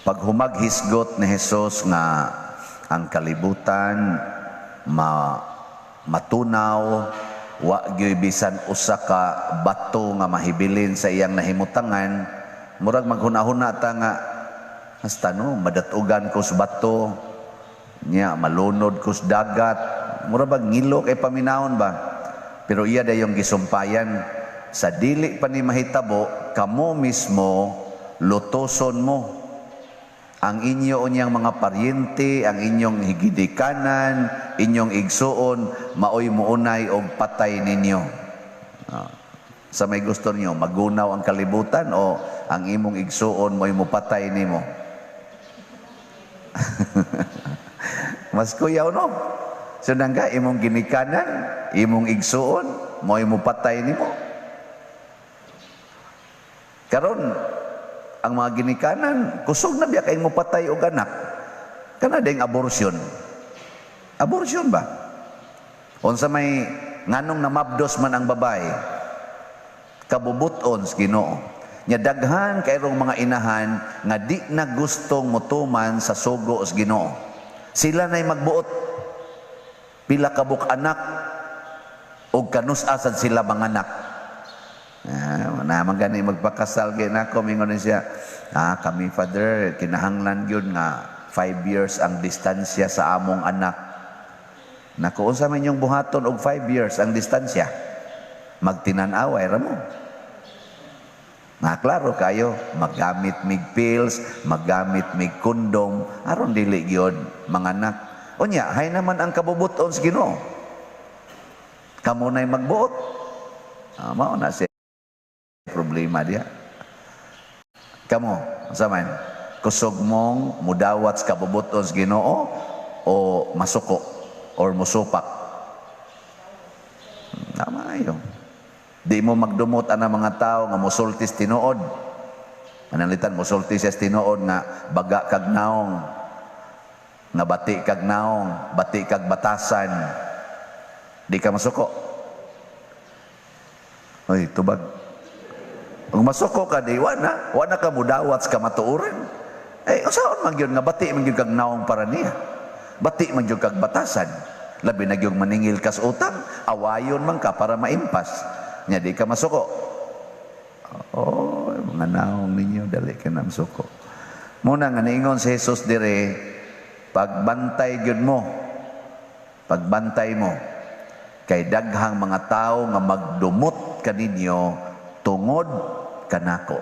Pag humaghisgot ni Jesus nga ang kalibutan matunaw, wa gyoy bisan usa ka bato nga mahibilin sa iyang nahimutangan, murag maghuna-huna ta nga hasta no madatugan ko sa bato nya, malunod ko sa dagat, mura bag ngilo kay paminawon ba. Pero iya dayong gisumpayan, sa dili pa ni mahitabo, kamo mismo lutoson mo ang inyo unyang mga paryente, ang inyong ginikanan, inyong igsuon, maoy muunay og patay ninyo. Sa may gusto niyo, magunaw ang kalibutan o ang imong igsuon mo'y mupatay nimo? Mas kuyaw, no? So nangga, imong ginikanan, imong igsuon, mo'y mupatay nimo. Karon, ang mga ginikanan, kusog na biya kay mupatay og anak. Kana ding abortion. Abortion ba? Unsa may nganong namabdos man ang babae? Kabubuton sa Ginoo. Nya daghan kayrong mga inahan nga di na gustong mutuman sa sugo sa Ginoo. Sila na'y magbuot. Pila kabuk anak og kanus-a sad sila manganak. Naman gani magpakasal kay nako, mingon ni siya, "Kami, Father, kinahanglan gyud nga 5 years ang distansya sa among anak." Nako, unsa man inyong buhaton og 5 years ang distansya? Magtinan-away ra mo. Nga klaro kayo, maggamit mig pills, maggamit mig kondom, aron dili gyud manganak. Unya, hay naman ang kabubuton sa Ginoo. Kamo na'y magbuot. Mao na siya problema diya. Kamo, unsa man? Kusog mong mudawat sa kabubuton sa Ginoo o masuko or musupak? Tama ayo. Di mo magdumot ana mga tao nga musulti sa tinuod. Mananglitan musulti siya sa tinuod nga baga kag naong, nga bati kag naong, bati kag batasan. Di ka masuko. Oy, tubag. Kung masuko ka, di wa na ka mudawat sa kamatuoran. Eh, usaon man gyud nga bati man gyud kag naong para niya. Bati man gyud kag batasan. Labi na gyud maningil kas utang, awayon man ka para maimpas. Nya di ka masuko. Oh, mga naong ninyo, dali ka na masuko. Muna nga niingon si Jesus dire, pagbantay gyud mo, pagbantay mo, kay daghang mga tao nga magdumot kaninyo tungod kanako.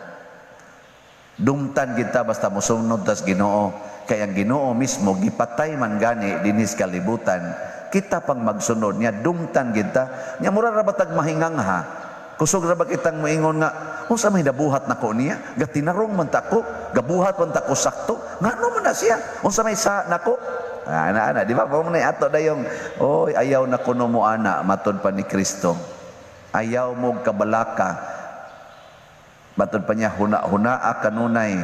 Dumtan kita basta mosunod tas Ginoo, kay ang Ginoo mismo gipatay man gani dinhi sa kalibutan, kita pang magsunod niya, dumtan kita. Nya mura ra batag mahingangha. Kusog ra ba kitang moingon nga unsa may nabuhat nako niya? Gatinarong man ta ko, gabuhat man ta ko sakto. Ngano man na siya? Unsa may sa nako? Ana ana, di ba? Mao man ato dayong, oy, ayaw na kuno mo ana, matod pa ni Kristo. Ayaw mo kabalaka. Matod pa niya, huna-hunaa kanunay,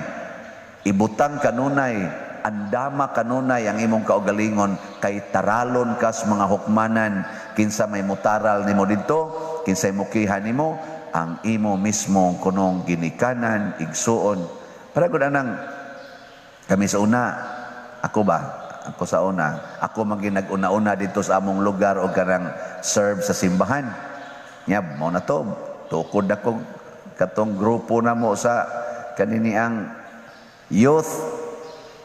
ibutang kanunay, andama kanunay ang imong kaugalingon kay taralon kas mga hukmanan. Kinsa may mutaral nimo didto, kinsay mukiha nimo, ang imo mismo kunong ginikanan, igsuon. Para gud anang kami sa una, ako ba? Ako sa una, ako man ginag-una-una dito sa among lugar o kanang serve sa simbahan. Nya mao na to, tukod ako katong grupo na mo sa kanini ang youth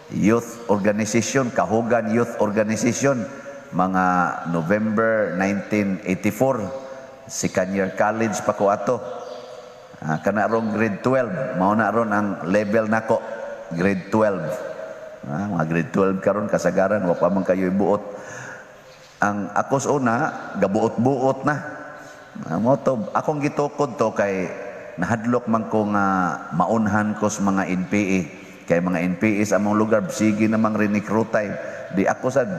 youth organization, Kahugan Youth Organization, mga November 1984, second year college pa ko ato. Kana rong grade 12, mao na ron ang level nako, grade 12. Mga grade 12 karon kasagaran wa pa man kayo ibuot. Ang ako sa una, gabuot-buot na. Mo to, akong gitukod to kay nahadlok man ko nga maunhan ko sa mga NPA. Kay mga NPA sa among lugar, sige namang rinikrutay. Di ako sad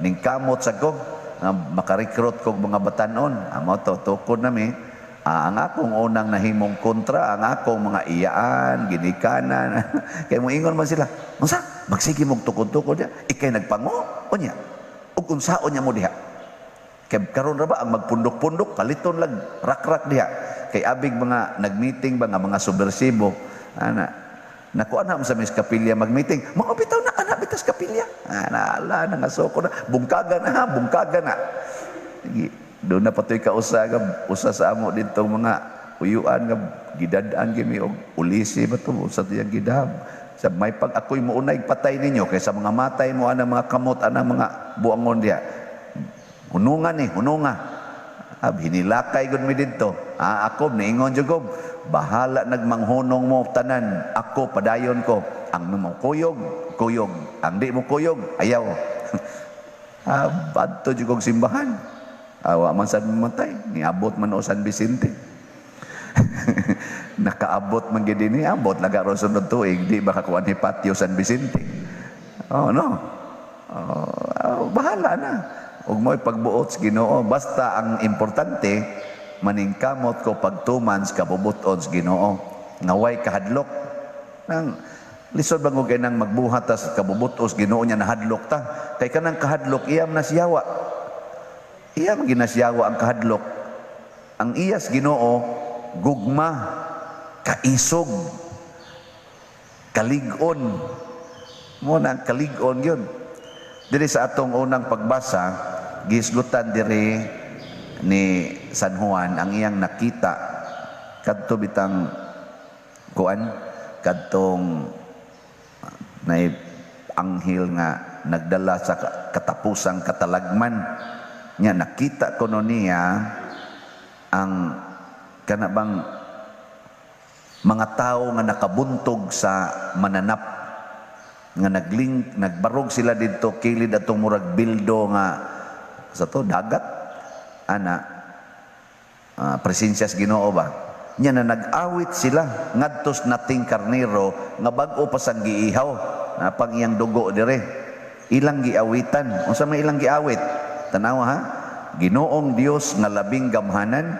ning kamot sa ko nga makarecruit kog mga batanon. Amo to, tukod nami. Ang akong unang nahimong kontra, ang akong mga iyaan, ginikanan. Kay moingon man sila, "Unsa? Magsige mong tukod-tukod diha? Ikay nagpango? Unya. Ug unsaon niya mo diha?" Kay karon ra ba ang magpundok-pundok, paliton lang rak-rak diha. Kay abig mga nagmeeting ba nga mga subversibo, ana. Nakuha na sa mis kapilya mag-meeting. Mga bitaw na anak bitas kapilya. Ah, naala na nga soko na. Bungkaga na ha, bungkaga na. Doon na patoy ka usa nga usa sa amo dito mga uyuan nga gidadaan gimi og ulisi ba to usa tiyang gidab. Sa may pag ako'y muunay patay ninyo kaysa mga matay mo anang mga kamot anang mga buangon diha. Hununga ni, hununga. Ab hinilakay gud mi didto. Ah, ako niingon jud ko, bahala nagmanghunong mo tanan, ako padayon ko. Ang mo kuyog, kuyog. Ang di mo kuyog, ayaw. Ah, badto jud kog simbahan. Awa man sad mamatay, niabot man o San Vicente. Nakaabot man gid ni abot laga ron sunod tuig di ba kakuan ni patio San Vicente. Oh no. Oh, oh, bahala na. Ug mo'y pagbuot sa Ginoo, basta ang importante maningkamot ko pagtuman sa kabubuton sa Ginoo. Nga way kahadlok. Nang lisod bang og nang magbuhat ta sa kabubuton sa Ginoo nya nahadlok ta. Kay kanang kahadlok iyam na siyawa. Iyam ginasiyawa ang kahadlok. Ang iyas Ginoo gugma, kaisog, kalig-on. Mo na ang kalig-on yun. Diri sa atong unang pagbasa, gihisgutan diri ni San Juan ang iyang nakita kadto bitang kuan kadtong nay anghel nga nagdala sa katapusang katalagman nya. Nakita kuno niya ang kana bang mga tao nga nakabuntog sa mananap nga nagling nagbarog sila didto kilid atong murag bildo nga sa to dagat ana, presensya sa Ginoo ba nya na nag-awit sila ngadtos nating karnero nga bag-o pa sang giihaw na pang iyang dugo dire ilang giawitan. Unsa may ilang giawit? Tanawa ha. Ginoong Dios nga labing gamhanan,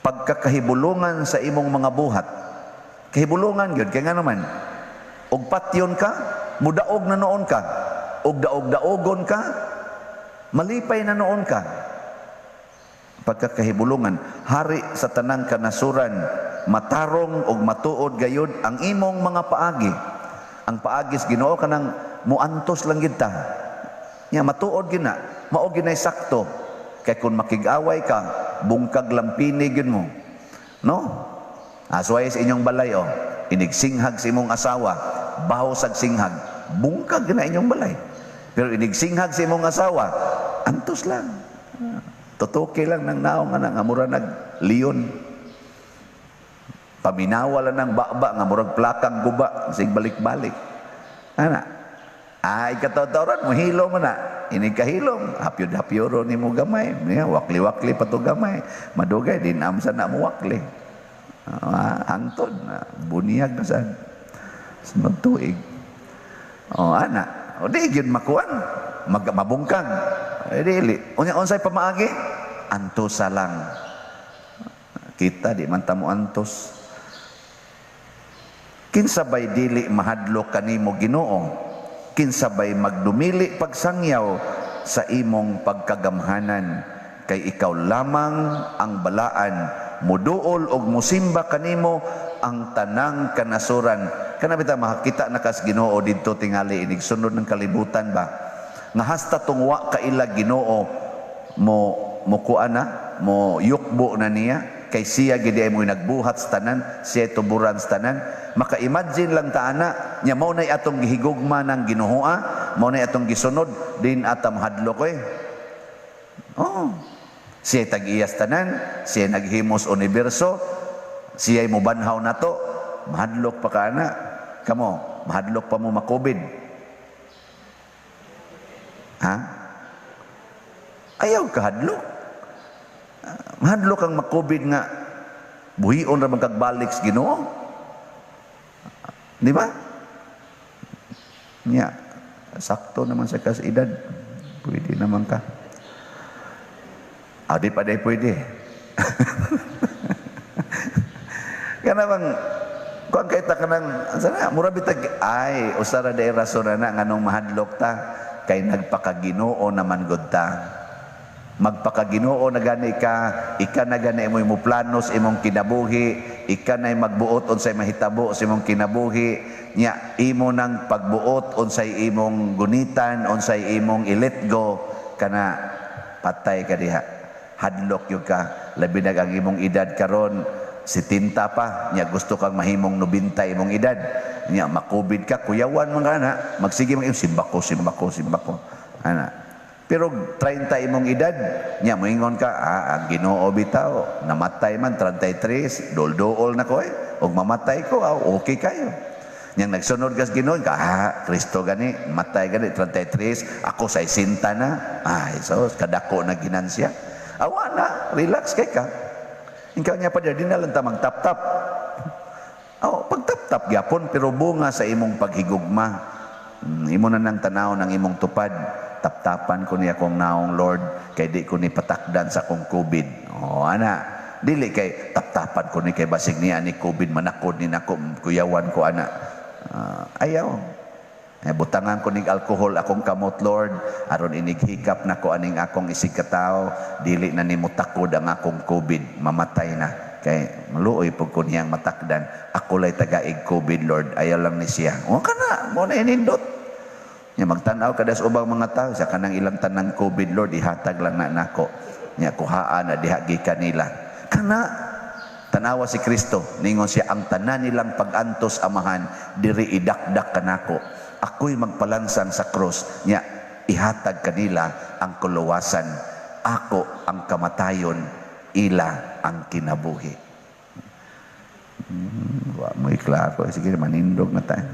pagkakahibulungan sa imong mga buhat. Kahibulungan gyud kay nga naman og patyon ka, mudaog na noon ka, og daog-daogon ka, malipay na noon ka. Pagkakahibulungan, hari sa tanang kanasuran, matarong og matuod gayud ang imong mga paagi. Ang paagi sa Ginoo kanang muantos lang gid ta. Nya matuod gina, mao ginay sakto. Kay kung makig-away ka, bungkag lampini gyud mo. No? Asway sa inyong balay oh. Inigsinghag sa imong asawa, baho sag singhag, bungkag na inyong balay. Pero inigsinghag sa imong asawa, antos lang. Tutuki lang ng naong nga nga mura nag leon. Paminawa lang ng baba nga murag plakang guba, sig balik-balik. Ana. Ay katawtawran mo hilo mo na. Inig kahilom, hapyod-hapyoro ni mo gamay. Niya, wakli-wakli pa to gamay. Madugay din amsa na mo wakli. Hangtod na buniyag na sad. Sunod tuig. Oh, ana. O di gyud makuan, mabungkag. Eh, dili. Unya unsay pamaagi? Antosa lang. Kita di man ta mo antos. Kinsa bay dili mahadlok kanimo, Ginoo? Kinsa bay magdumili pagsangyaw sa imong pagkagamhanan? Kay ikaw lamang ang balaan, muduol og musimba kanimo ang tanang kanasuran. Kana bitaw makakita na kas Ginoo didto tingali inig sunod ng kalibutan ba? Nga hasta tungwa kaila Ginoo mo mo kuan na, mo yukbo na niya kay siya gid ay mo nagbuhat sa tanan, siya tuburan sa tanan. Maka-imagine lang ta ana nya mao nay atong gihigugma ng Ginoo, mao nay atong gisunod din atam hadlok eh. Oh. Siya tag-iyas tanan, siya naghimos universo, siya mobanhaw nato, mahadlok pa ka ana. Kamo, mahadlok pa mo makobid. Ha? Ayaw kahadlok. Mahadlok ang makobid nga buhion ra man kag balik sa Ginoo. Di ba? Nya, sakto naman sa kas edad. Pwede naman ka. Ah, di pa di pwede. Kana bang kuan kay ta kanang sana mura bitag ay usa ra day rason na nganong mahadlok ta kay nagpakaginoo naman gud ta. Magpakaginoo na gani ka, ika na gani mo imo plano sa imong kinabuhi, ika na magbuot unsay mahitabo sa imong kinabuhi, nya imo nang pagbuot unsay imong gunitan, unsay imong i-let go, kana patay ka diha. Hadlok gyud ka, labi na ang imong edad karon 70 pa, nya gusto kang mahimong 90 imong edad. Nya makubid ka, kuyawan man ka na, magsige man simba ko, simba ko, simba ko. Ana. Pero 30 imong edad, nya moingon ka, "Ah, ang Ginoo bitaw, namatay man 33, dol-dool na ko eh. Og mamatay ko, ah, okay kayo." Yang nagsunod kas Ginoo ka, "Ah, Kristo gani, matay gani 33, ako sa 60 na." Ay, so kadako na ginansya. Awa na, relax kay ka. Ikaw niya pa di na lang ta magtap-tap. Oh, pagtap-tap gyapon, pero bunga sa imong paghigugma. Imo na nang tanaw ng imong tupad. "Taptapan ko niya akong naong, Lord, kay di ko ni patakdan sa akong COVID." Oh, ana. Dili kay taptapan ko ni kay basig niya ni COVID manakod ni nako, kuyawan ko ana. Ayaw. Eh, butangan ko ning alcohol akong kamot, Lord, aron inig hikap nako aning akong isig katawo, dili na nimo takod ang akong COVID, mamatay na. Kay maluoy pud ko niyang matakdan. Ako lay tagaig COVID, Lord, ayaw lang ni siya. O kana, mo na inindot. Nya magtan-aw kada sa ubang mga tao sa kanang ilang tanang COVID, Lord, ihatag lang na nako. Nya kuhaan na diha gikan nila. Kana tanawa si Kristo, ningon siya, "Ang tanan nilang pag-antos, Amahan, diri idakdak kanako. Ako'y magpalansang sa krus, nya ihatag kanila ang kuluwasan. Ako ang kamatayon, ila ang kinabuhi." Wa mo'y klaro. Sige, manindog na tayo.